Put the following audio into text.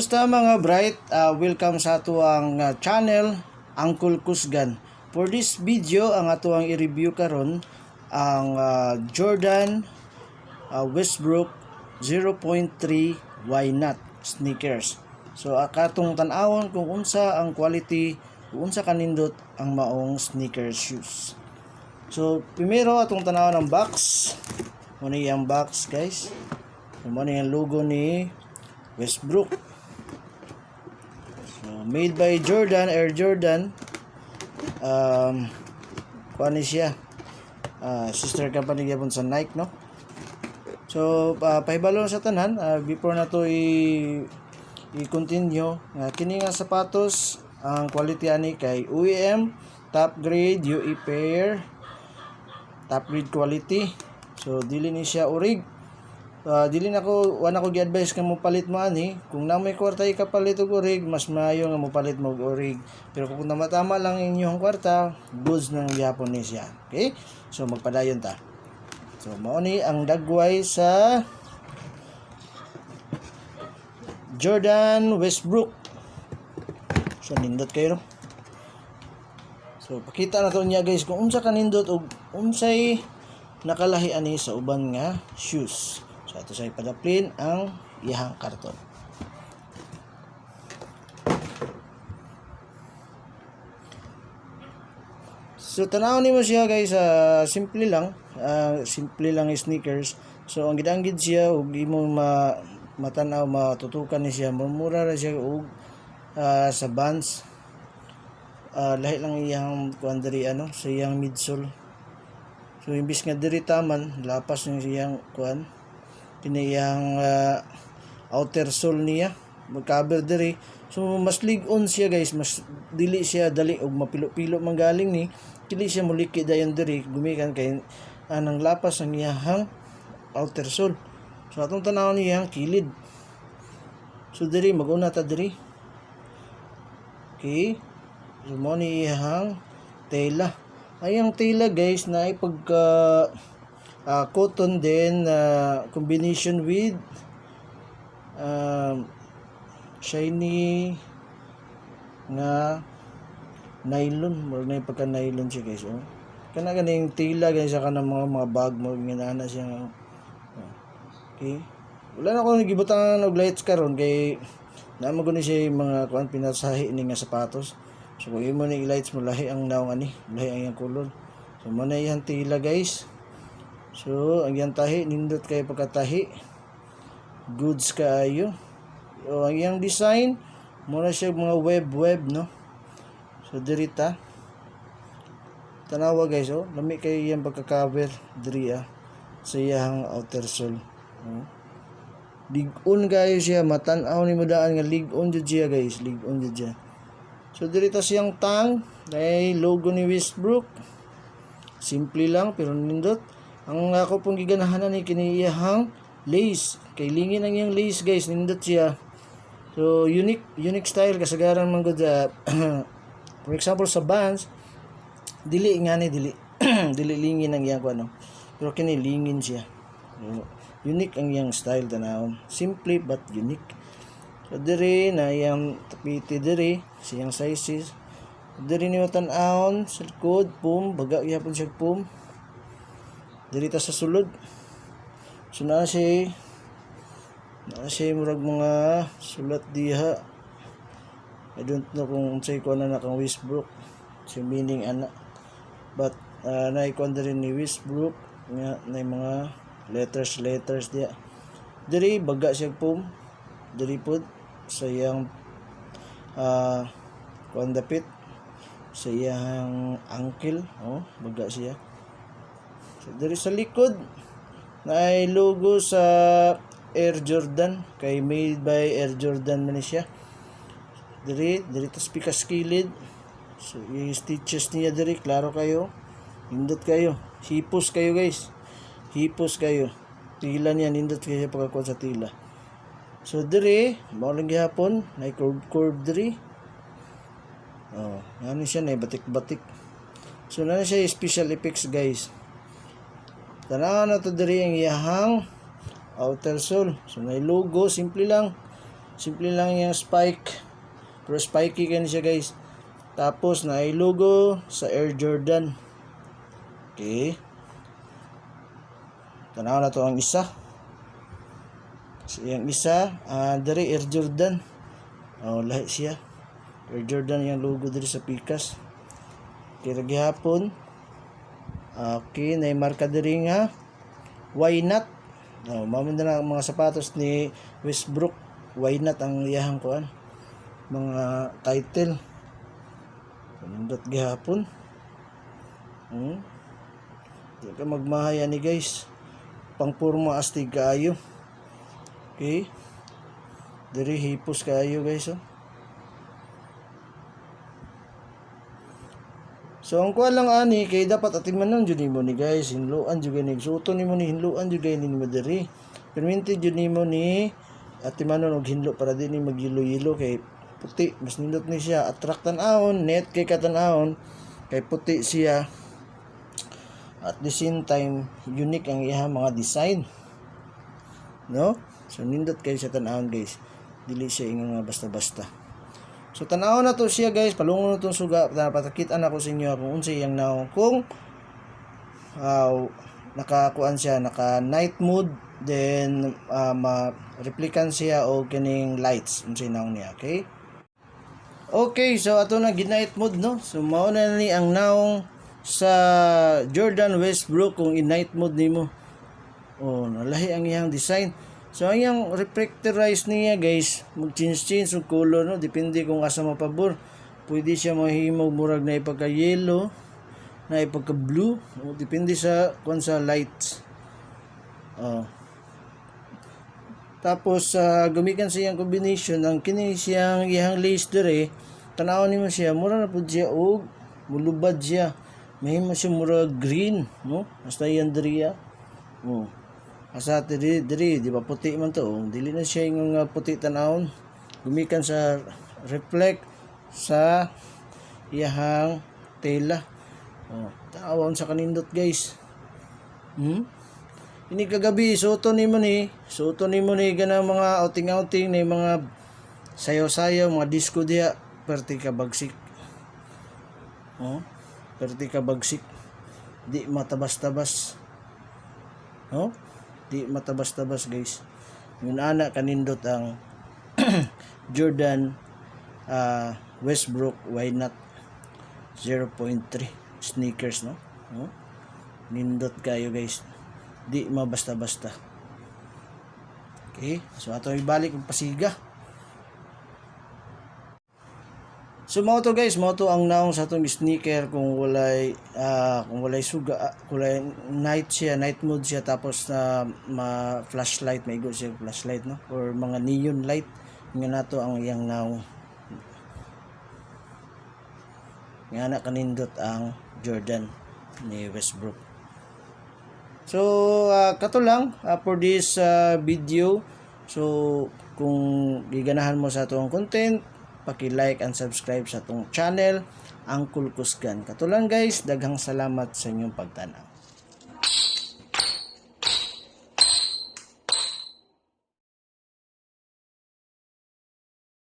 Kumusta, mga bright? Welcome sa atuang channel, Uncle Kusgan. For this video, ang atuang i-review karon ang Jordan Westbrook 0.3 Why Not sneakers. So katong tan-awon kung unsa ang quality, kung unsa kanindot ang maong sneaker shoes. So primero, atong tan-awon ang box. Mao ni ang box, guys. So, mao ni ang logo ni Westbrook. So, made by Jordan, Air Jordan. Kuan ni siya. Sister company gyapon sa Nike, no? So, pahibalo sa tanan, before na to i-continue, nga kini nga sapatos, ang quality ani kay OEM, top grade, UE pair, top grade quality. So, dili ni siya orig. Dili na ko, wala ko gi-advise nga mopalit mo ani. Kung na may kwarta ikapalit og orig, mas maayo nga mopalit mo og orig. Pero kung tama lang inyong kwarta, goods nang gyapon ni siya. Okay? So magpadayon ta. So mao ni ang dagway sa Jordan Westbrook. So nindot kayo, no? So pakita na to niya, guys, kung unsa kanindot og unsay nakalahi ani sa uban nga shoes. So ato sa ipadaplin ang iyahang karton. So tanaw nimo siya, guys, simple lang, simple lang sneakers. So ang gidanggid siya ug imo ma matanaw, matutukan ni siya, mura ra siya og sa Vans. Lahi lang iyang kuan diri, ano, sa iyang midsole. So imbis nga diri taman, lapas ng iyang kuan, kini iyang outer sole niya mag-cover diri. So mas lig-on siya, guys, mas dili siya dali og mapilo-pilo man galing ni, dili siya muliki dayon diri gumikan kay anang lapas ang iyang outer sole. So atong tan-awon niyang kilid. So diri maguna ta diri. Okay. So mo ni iyang tela. Ay, ang tela, guys, na ay pagka cotton din na combination with shiny nga nylon. Murag na yung pagka nylon siya, guys, oh. Kana ganing tela, guys, sa kanang mga bag mo nga siya nga, oh. Okay, wala na ko gibutangan og lights karon kay naa man guni siya yung mga kuan, pinasahi ni nga sapatos. So kung imo ni lights mo, lahi ang nawong ani, lahi ang iyang kolor. So mo na iyang tela, guys. So ang iyang tahi, nindot kay pagkatahi, goods kaayo. O ang iyang design mo na siya mga web web, no? So diri ta tanawa, guys, oh, lami kay iyang pagka-cover diri sa iyang outer sole, oh. Lig-on kayo siya, matan-aw ni mo daan nga lig-on jud siya, guys, lig-on jud siya. So diri ta siyang tongue, ay logo ni Westbrook. Simple lang pero nindot. Ang ako pong giganahanan ni kini iyahang lace. Kay lingin ang iyang lace, guys, nindot siya. So unique unique style kasagaran man gud, for example sa Vans, dili nga ni dili dili lingin ang iyang kuno. Pero kini lingin siya. So, unique ang iyang style tanawon. Simple but unique. So diri na iyang tapete diri, siyang sizes. Diri nimo tan-awon sa likod, foam, baga gyapon siya foam. Diri ta sa sulod. So naa siya murag mga sulat diha. I don't know kung unsay kuan na kang Westbrook. Si meaning ana. But naay kuan diri ni Westbrook nga na mga letters letters diha. Diri baga siya foam. Diri pod sa iyang kuan dapit sa iyang ankle, oh, baga siya. So diri sa likod na ay logo sa Air Jordan kay made by Air Jordan man ni siya. Diri diri tas pikas kilid. So yung stitches niya diri, klaro kayo. Nindot kayo. Hipos kayo, guys. Hipos kayo. Tila niya, nindot kayo pagkakuha sa tila. So diri, mao lang gihapon, na curve curve diri. Oh, ano siya na batik-batik. So na siya special effects, guys. Tanaw na to diri ang iyahang outer sole. So na logo, simple lang. Simple lang yung spike. Pero spiky kani siya, guys. Tapos na logo sa Air Jordan. Okay. Tanaw na to ang isa. So, yung isa, diri Air Jordan. Oh, lahi siya. Air Jordan yung logo diri sa pikas. Kira gihapon. Okay, na marka diri nga "Why not?" Oh, mao na ang mga sapatos ni Westbrook. "Why not" ang iyahang kuan. Mga title. Nindot gihapon. Di ka magmahaya ni, guys. Pangpurma astig kaayo. Okay. Diri hipos kaayo, guys, oh. So ang kuha lang ani kay dapat atimanon jud nimo ni, guys, hinluan jud ni suoton nimo ni, hinluan jud kay nimo diri. Perminti jud nimo ni atimanon og hinlo para di ni magyelo-yelo kay puti, mas nindot ni siya attract tan-awon, net kay katan-awon kay puti siya. At the same time, unique ang iyang mga design. No? So nindot kay siya tan-awon, guys. Dili siya ingon nga basta-basta. So tan-awon na to siya, guys, palungon na tong suga para patakit-an ako sa inyo kung unsa iyang naong kung nakakuan siya, naka night mode, then ma-replikan siya og kining lights, unsay naong niya, okay? Okay, so ato na gi-night mode, no. So mao na ni ang naong sa Jordan Westbrook kung i-night mode nimo. Oh, nalahi ang iyang design. So ang iyang reflectorize niya, guys, mag-change change og color, no, depende kung asa mapabor. Pwede siya mahimog murag na ipagka yellow, na ipagka blue, o depende sa kuan sa lights. Oh. Tapos sa gumikan sa iyang combination ang kini siyang iyang lace dire, tan-awon nimo siya, mura na pud siya og mulubad siya. Mahimo siya murag green, no? Basta iyang diri ah. Oh. Asa diri diri, di ba puti man to? Oh. Dili na siya yung nga puti tan-awon. Gumikan sa reflect sa iyahang tela. Oh, tawon sa kanindot, guys. Ini kagabi, suoton nimo ni, suoton nimo ni ganang mga outing-outing ni, mga sayaw-sayaw, mga disco diha, perti ka bagsik. Oh, perti ka bagsik. Di matabas-tabas. Oh, di matabas-tabas, guys. Yun ana kanindot ang Jordan Westbrook "Why Not" 0.3 sneakers, no? Oh. Nindot kayo, guys. Di mabasta-basta. Okay, so ato ibalik ang pasiga. So mao to, guys, mao to ang naong sa atong sneaker kung walay suga, kung walay night siya, night mode siya, tapos na ma flashlight, maigo siya flashlight, no, or mga neon light nga nato ang iyang naong. Nga na kanindot ang Jordan ni Westbrook. So, kato lang for this video. So, kung giganahan mo sa atong content, paki-like and subscribe sa atong channel, Uncle Kusgan. Kato lang, guys, daghang salamat sa inyong pagtanaw.